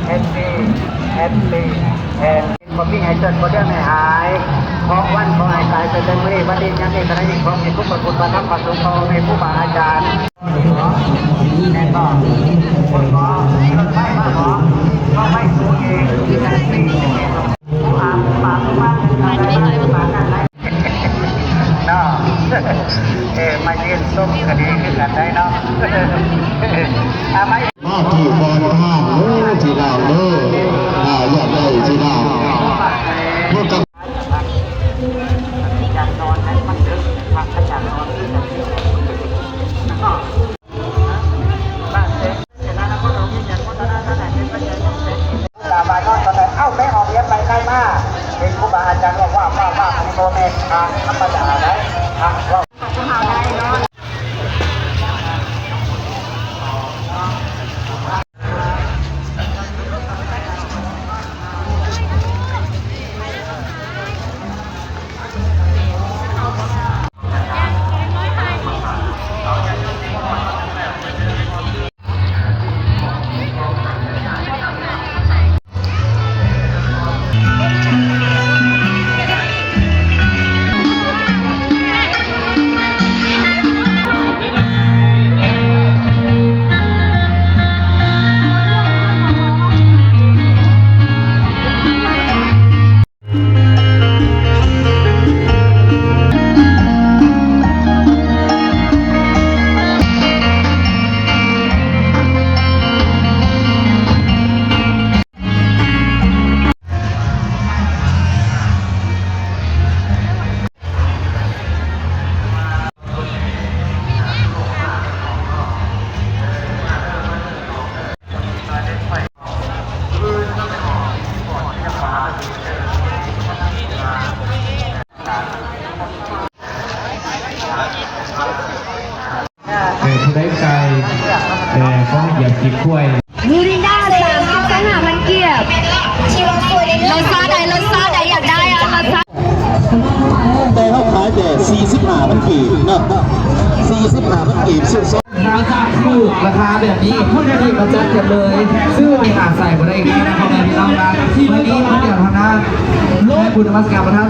Happy Happy and ຂໍມີໃຫ້ເກີດບໍ່ເດືອນໃຫ້ຫາຍ ເພາະວັນຂໍໃຫ້ກາຍເກີດແຕ່ມື້ນີ້ ວັນນີ້ຍາມນີ້ຂະນະນີ້ ຂໍໃຫ້ຄຸນພະຄຸນພະທຳພະສົງຂອງແມ່ຄູບາອາຈານ ແມ່ນບໍ່? ຄົນຂໍລົດໄຟມາບໍ? ລົດໄຟສູງອີກ ຜູ້ອາບປາກມາ ເນາະ ເອີ ມາຢືນຊົມກະດີຄືກັນໄດ໋ເນາະ ອາ ມາ ມາທີ່ບ່ອນທາງເດີ ທີ່ນາງເດີ ອາ ຢາກໄດ້ທີ່ນາງ ເພື່ອກັບ ຢາກນອນໃນມັນເດີ ພັກກໍຢາກນອນຄືກັນ ເນາະ. ເອີ ເອົາແມ່ອອກເຮັດໄປໄກມາ ເຫັນຄູບາອາຈານເວົ້າວ່າ ວ່າ ວ່າ ອັນນີ້ບໍ່ແມ່ນທາງທຳມະດາໃດ໋ ທາງເວົ້າ ເອີ ຜູ້ໃດໄກ່ ແຕ່ຂໍຢາກກິນກ້ວຍ. ມິລິນດາ ສາມສິບຫ້າພັນກີບ. ລົດຊາດໃດ ລົດຊາດໃດ ຢາກໄດ້ອະ ລົດຊາດ. ແຕ່ເຮົາຂາຍແຕ່ສີ່ສິບຫ້າພັນກີບເນາະ ສີ່ສິບຫ້າພັນກີບ ຊື້ສອງ ຖ້າຢາກຖືກລາຄາແບບນີ້ ເຮົາຈັດກັນເລີຍ ຊື້ໄປຫາໃສ່ບໍ່ໄດ້ອີກແລ້ວນະ ພໍ່ແມ່ພີ່ນ້ອງນະ. ມື້ນີ້ເພິ່ນກະທາງດ້ານ ແມ່ບຸນນະມັດສະການພະທາດ